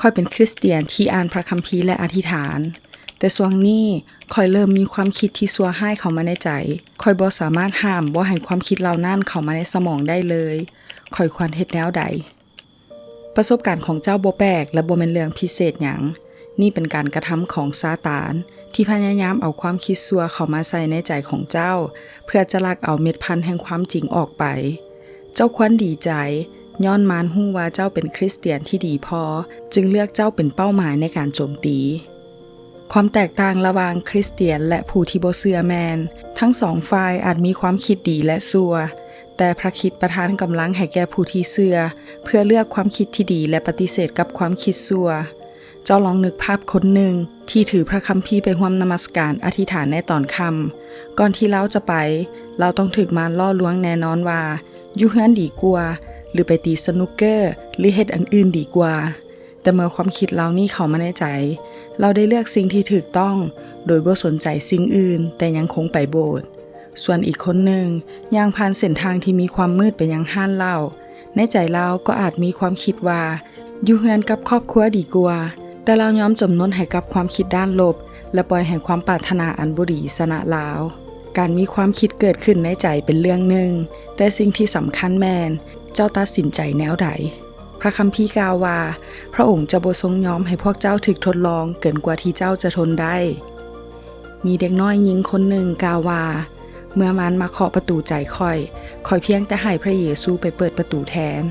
ຂ້ອຍເປັນຄຣິສຕຽນທີ່ອ່ານພະຄຳພີ ແລະ ອະທິຖານ, ແຕ່ຊ່ວງນີ້ຂ້ອຍເລີ່ມມີຄວາມຄິດທີ່ຊົ່ວຮ້າຍເຂົ້າມາໃນໃຈ. ຂ້ອຍບໍ່ສາມາດຫ້າມບໍ່ໃຫ້ຄວາມຄິດເຫຼົ່ານັ້ນເຂົ້າມາໃນສະໝອງໄດ້ເລີຍ. ຂ້ອຍຄວນເຮັດແນວໃດ? ປະສົບການຂອງເຈົ້າບໍ່ແປກ ແລະ ບໍ່ແມ່ນເລື່ອງພິເສດຫຍັງ. ນີ້ເປັນການກະທຳຂອງຊາຕານ ທີ່ພະຍາຍາມເອົາຄວາມຄິດຊົ່ວເຂົ້າມາໃສ່ໃນໃຈຂອງເຈົ້າ ເພື່ອຈະລັກເອົາເມັດພັນແຫ່ງຄວາມຈິງອອກໄປ. ເຈົ້າຄວນດີໃຈ ຍ້ອນມານຮູ້ວ່າເຈົ້າເປັນຄຣິສຕຽນທີ່ດີພໍ ຈຶ່ງເລືອກເຈົ້າເປັນເປົ້າໝາຍໃນການໂຈມຕີ. ຄວາມແຕກຕ່າງລະຫວ່າງຄຣິສຕຽນ ແລະ ຜູ້ທີ່ບໍ່ເຊື່ອແມ່ນ ທັງສອງຝ່າຍອາດມີຄວາມຄິດດີ ແລະ ຊົ່ວ, ແຕ່ພະຄຣິດປະທານກຳລັງໃຫ້ແກ່ຜູ້ທີ່ເຊື່ອ ເພື່ອເລືອກຄວາມຄິດທີ່ດີ ແລະ ປະຕິເສດກັບຄວາມຄິດຊົ່ວ. ເຈົ້າລອງນຶກພາບຄົນໜຶ່ງທີ່ຖືພະຄຳພີໄປຮ່ວມນະມັດສະການອະທິຖານໃນຕອນຄ່ຳ. ກ່ອນທີ່ລາວຈະໄປ, ລາວຕ້ອງຖືກມານຫຼໍ່ລວງແນ່ນອນວ່າ ຢູ່ເຮືອນດີກວ່າ ຫຼື ໄປຕີສະນຸກເກີ ຫຼື ເຮັດອັນອື່ນດີກວ່າ. ແຕ່ເມື່ອຄວາມຄິດເຫຼົ່ານີ້ເຂົ້າມາໃນໃຈ, ລາວໄດ້ເລືອກສິ່ງທີ່ຖືກຕ້ອງ ໂດຍບໍ່ສົນໃຈສິ່ງອື່ນ, ແຕ່ຍັງຄົງໄປໂບດ. ສ່ວນອີກຄົນໜຶ່ງ ຍ່າງຜ່ານເສັ້ນທາງທີ່ມີຄວາມມືດໄປຍັງຮ້ານເຫຼົ້າ. ໃນໃຈລາວກໍອາດມີຄວາມຄິດວ່າ ຢູ່ເຮືອນກັບຄອບຄົວດີກວ່າ, ແຕ່ລາວຍອມຈຳນົນໃຫ້ກັບຄວາມຄິດດ້ານລົບ ແລະ ປ່ອຍໃຫ້ຄວາມປາດຖະໜາອັນບໍ່ດີຊະນະລາວ. ການມີຄວາມຄິດເກີດຂຶ້ນໃນໃຈເປັນເລື່ອງໜຶ່ງ, ແຕ່ສິ່ງທີ່ສຳຄັນແມ່ນ ເຈົ້າຕັດສິນໃຈແນວໃດ? ພະຄຳພີກ່າວວ່າ ພະອົງຈະບໍ່ຊົງຍອມໃຫ້ພວກເຈົ້າຖືກທົດລອງເກີນກວ່າທີ່ເຈົ້າຈະທົນໄດ້. ມີເດັກນ້ອຍຍິງຄົນໜຶ່ງກ່າວວ່າ ເມື່ອມານມາເຄາະປະຕູໃຈຂ້ອຍ, ຂ້ອຍພຽງແຕ່ໃຫ້ພະເຢຊູໄປເປີດປະຕູແທນ.